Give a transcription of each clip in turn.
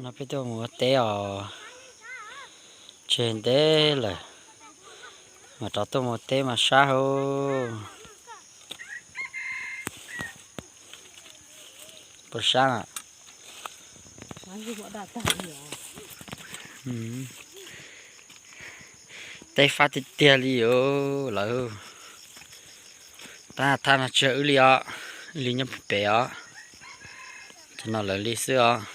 Peb tuaj mus ua teb os, tseg ntev lawm, mam rov tuaj mus ua teb mas sab hauv. Puas sab na? Teb fab tiag tiag li os lawv. Tab thaj no tsis yog wb li os, wb li nyob pem os. Cov no lawv li xwb os.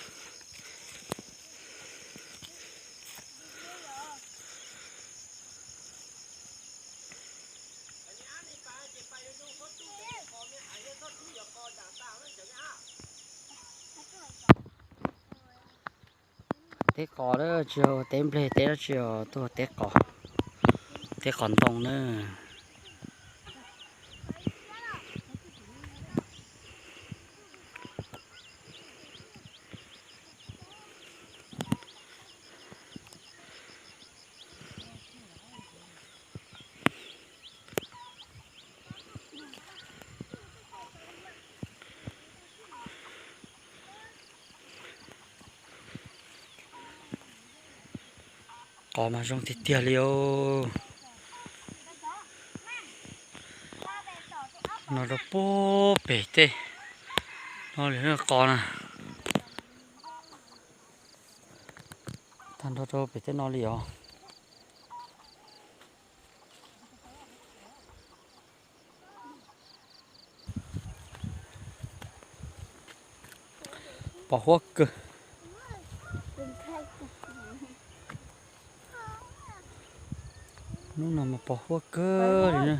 Teb qos, tsis yog teb nplej teb, tsis yog tuaj teb qos, teb qos ntoo na. Qos mas zoo tiag tiag li os. No rau puag pem tej no li qos na. Tag nrho rau pem tej no li os. Pos huab kawg. Hnub no mas pos huab kawg li na.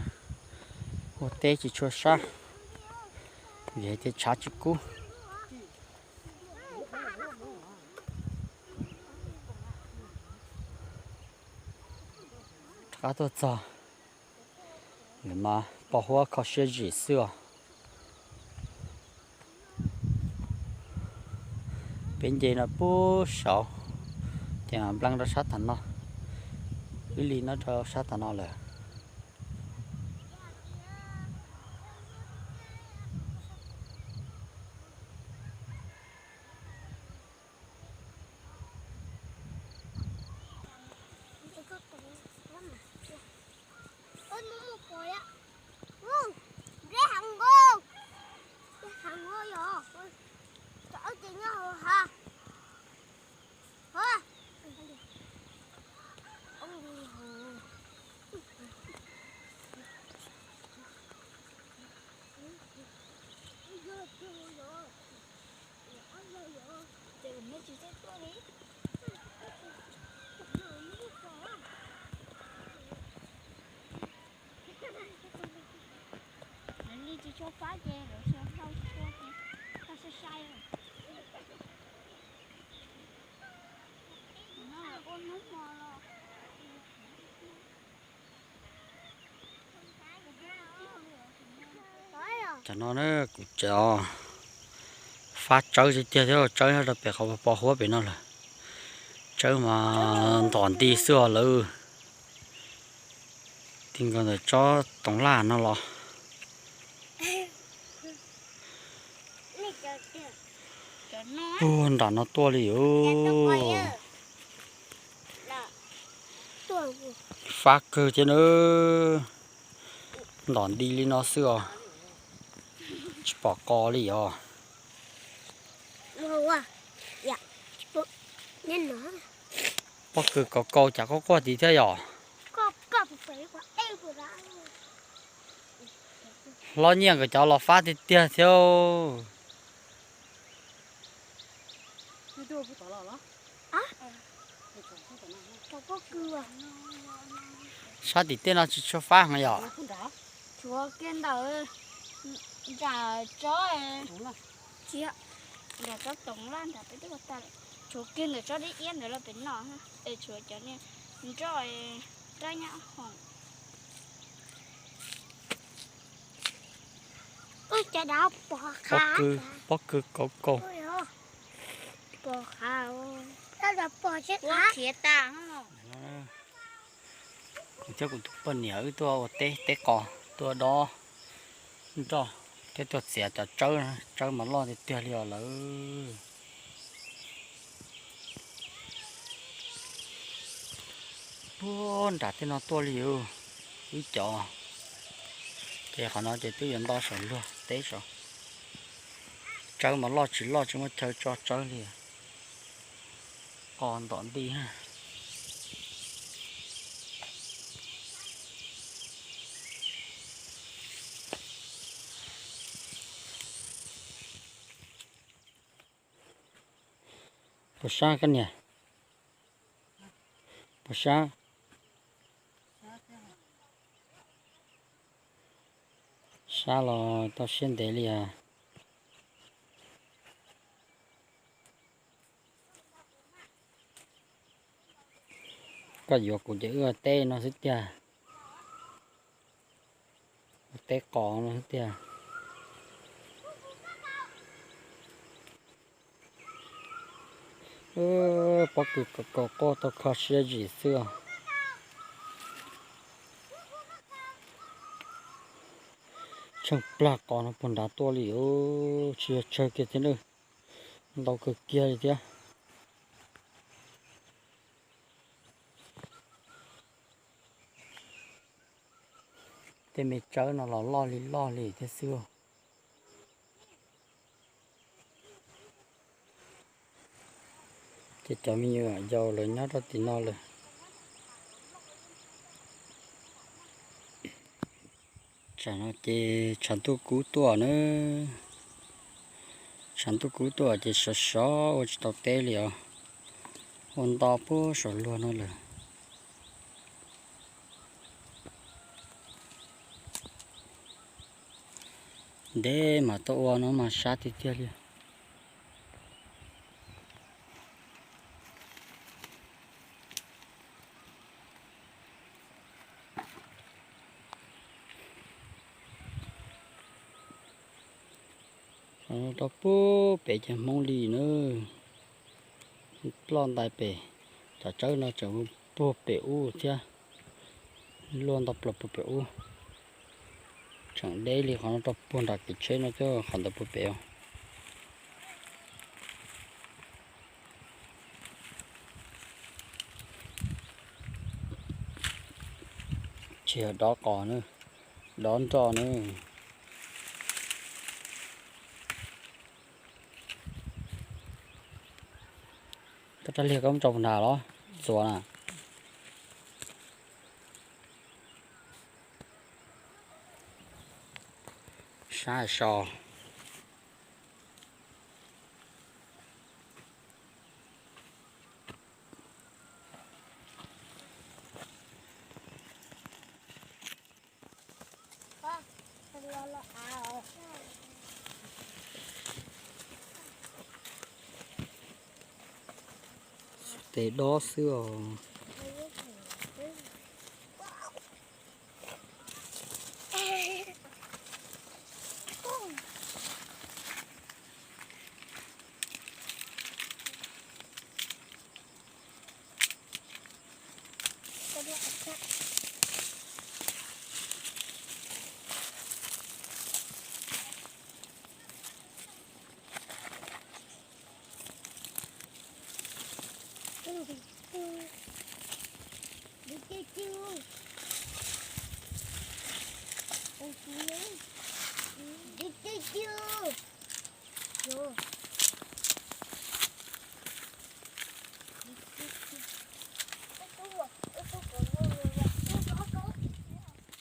Ua teb tsis tshua sab, vim hais tias tshav tsis kub. Rov qab tuaj txog, lawv mas pos huab kho siab zim xwb os. Peb nce no puag saud, ces mas npleej rau sab tom no, wb li no rau sab tom no lawm. Li tsis tshua fab ces lawv sau sau tshua ces tau sai sai. Cov no na kuv cov fab tsawb tiag tiag thiab, tsawb nyob rau pem qhov pos huab pem no lawm. Tsawb mas ntom nti xwb os lawv. Ti nkaus ntawm tsob toov laj no los. Puag nram no tuaj li os. Fab kawg thiab na. Ntom nti li no xwb os. Tsis pom qos li os. Pob kws kaus kaus cas quaj quaj tid thiab yom. Hlob Nyiaj nkawd cov los fab tiag tiag thiab. Sab tim tej no tsis tshua fab heev yom. Tshuav kiag ntawm nram tsob, nram tsob toov laj nram peb twb ua tag lawm. Tshuav kiag ntawm tsob dib iab ntawd los pem no, es tshuav cov niag nroj rab nyab hoom. Pob kws kaus kaus. Khiav tas. Kuv thiab kuv tus poj niam wb tuaj ua teb, teb qos, tuaj dob nroj thiab tuaj txiav cov tsawb, tsawb mas loj tiag tiag li os lawv. Puag nram tej no tuaj li ib co. Ces qhov no ces twb yuav nto saum luag teb saud. Tsawb mas loj tsis loj tsis muaj chaw tso tsawb li. Qos ntom nti. Puas sab koj niam? Puas sab? Sab los tau siab ntev li as. Koj yuav kuv ces wb ua teb no xwb tiag. Ua teb qos no xwb tiag. Pob kws kaus quaj tau kho siab zim xwb os. Tsheej plag qos no puag nrad tuaj li, tsis yog tsawg kiag thiab na, ntau kawg kiag li thiab. Tej me tsawb no los loj li loj li thiab xwb. Ces cov me nyuam yaus lawv nyob rau tim no lawm. Tsam no ces tshav ntuj kub tuaj na. Tshav ntuj kub tuaj ces sov sov ua tsis tau teb li os. Ua nto puag saum luag no lawm. Ntev mas tuaj ua no mas sab tiag tiag li. Rau puag pem cov Hmoob li na, ploj ntais pem, cov tsawb no tseem puag pem ub thiab, luaj ntau plaws puag pem ub. Tseem deb li qhov no rau puag nram kev tsheb no thiab qhov ntawd puag pem os. Tsis yog dob qos na, dob nroj na. Koj rab liag koj muab tso puag nrad los txuas na. Sab so. Tes dob xwb os.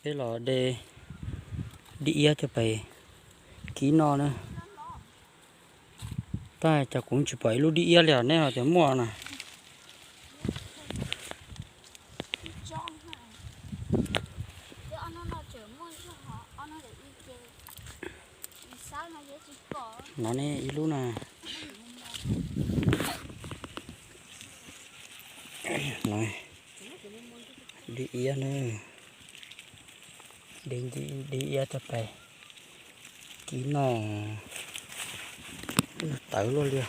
Peb los de dib iab coj pais kib noj na. Tab cas kuv tsis pom ib lub dib iab li os, nej ho tias muaj na. No ne ib lub na. Dib iab na, dib iab coj pais kib noj tawv luaj li.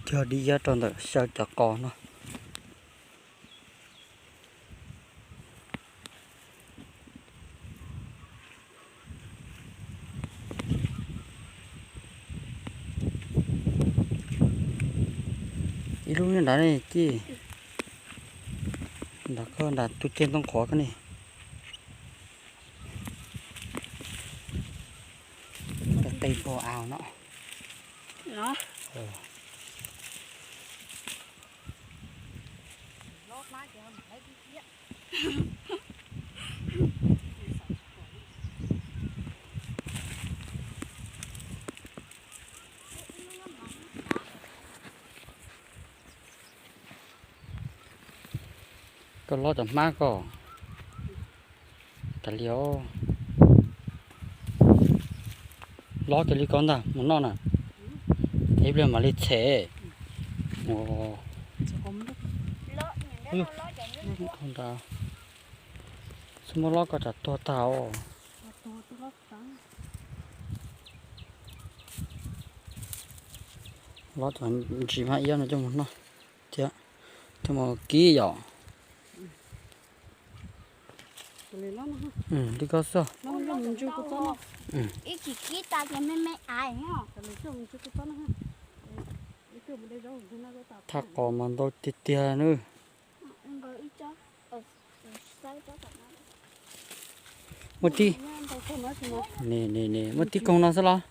Cog dib iab rau ntawm xyaw cov qos no. Ib lub nyob nrad ne Kij, nrad koj nrad tus ceg ntoo qhuav koj ne. Qe qe npua av no. Koj lob cov hmab koj. Tas li os. Lob kiag li koj ntag mus noj na. Ib pliag mam li txhem. Xub muab lob koj tsam tuag tag os. Lob cov ntsis hmab iab no coj mus noj thiab. Thiaj mus kib yom. Li koj xwb. Ib chim kib tas ces me me aiv. Thaj qos mas ntau tiag tiag nawb. Muaj tib, muaj tib koog no xwb los?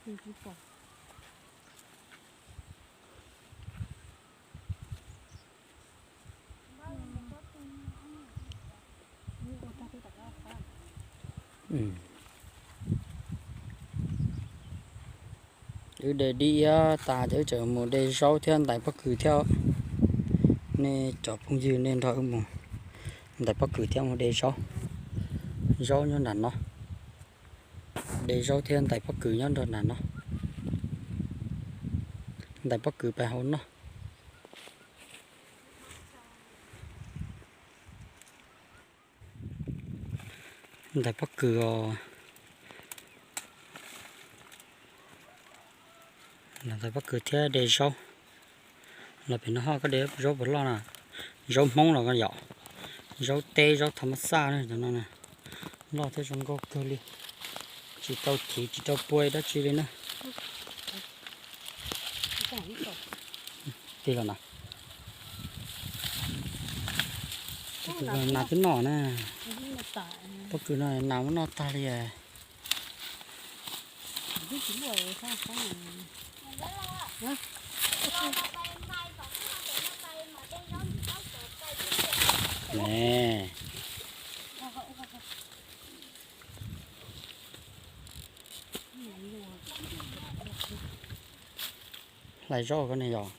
Wb de dib iab tas ces wb tseem mus de zaub thiab ntais pob kws thiab. Nej cov phooj ywg nej nrog wb mus ntais pob kws thiab mus de zaub. Zaub nyob nram no. De zaub thiab ntais pob kws nyob nram no. Ntais pob kws pais hauv no. Ntais pob kws os. Ntais pob kws thiab de zaub. Los pem no ho koj de zaub puas loj na? Zaub Hmoob los yom. Zaub teb zaub thas mas xaj na cov no na. Loj thiab zoo nkauj kawg li. Tsis tau thim tsis tau pua dab tsi li na. Tig los na. Pob kws no nas twb noj na. Pob kws no nas muab noj tag li. Hlais zaub koj ne yom.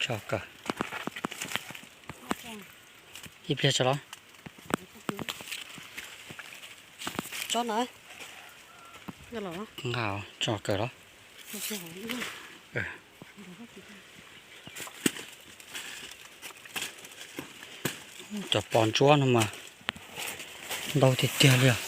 Tso kawg. Ib pliag tso los. Nqa tso kawg los. Cov pos ntsuab no mas ntau tiag tiag li os.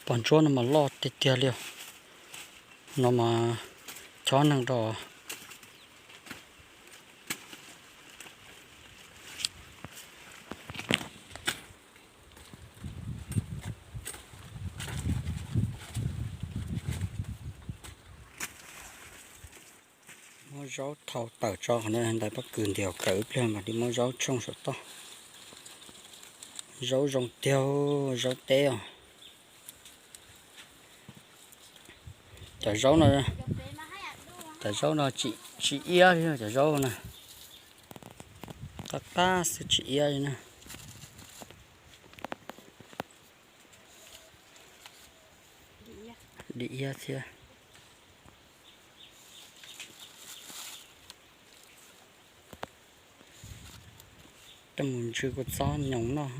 Pos ntsuab no mas loj tiag tiag li os. No mas chob neeg rau. Muab zaub thau tawm tso qhov no, ntais pob kws ntiav kawm ib pliag mam li muab zaub tshooj saum toj. Zaub zoo tiag, zaub teb os. Cov zaub no, cov zaub no tsis iab li cov zaub na. Qab qab xwb tsis iab li na. Dim iab thiab. Mus ntsw kua txob nyoos noj.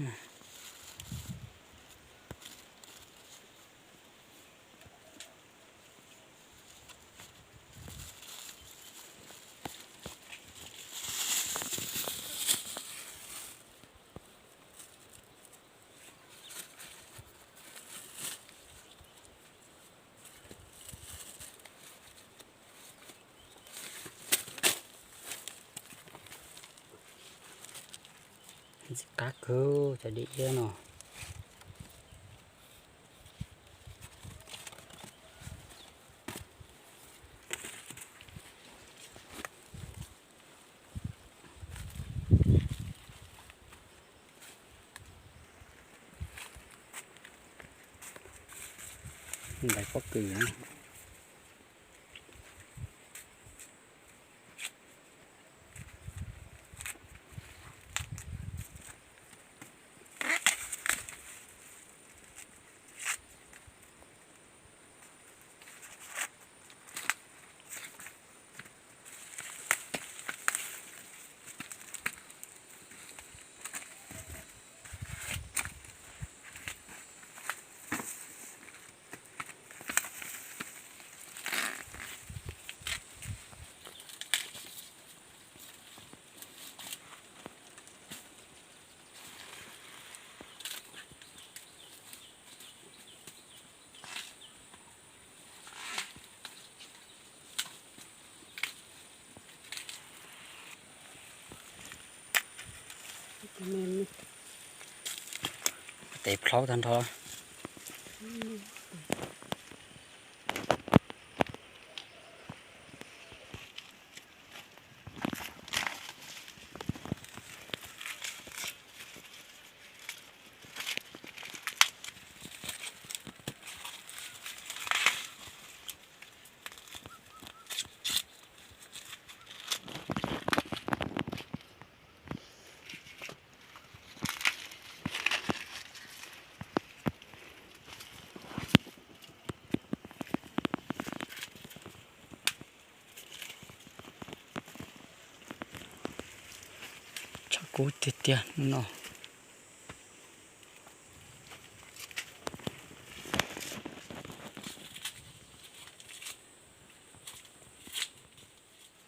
Ntxim qab kawg cov diav iab no. Ntaiv pob kws. Tes plhaub tag nrho. Tshav kub tiag tiag no.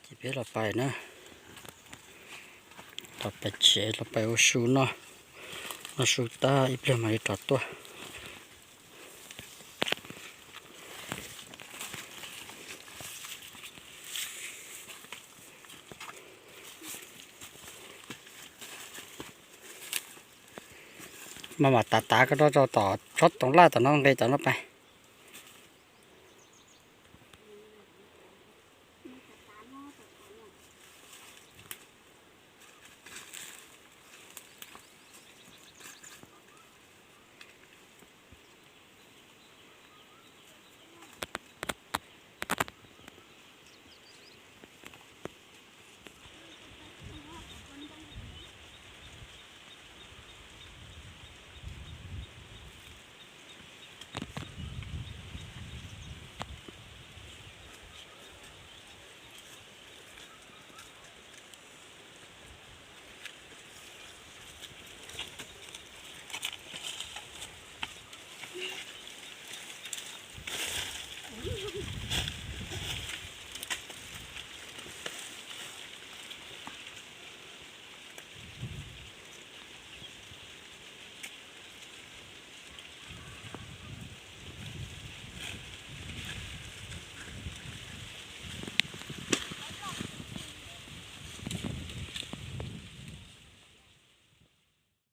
Ces peb los pais na, los pais tsev, los pais ua su noj, ua su tag ib pliag mam li rov tuaj. Mas mam tav tav koj rau tom tsob toov laj tom no nqe tom no pais.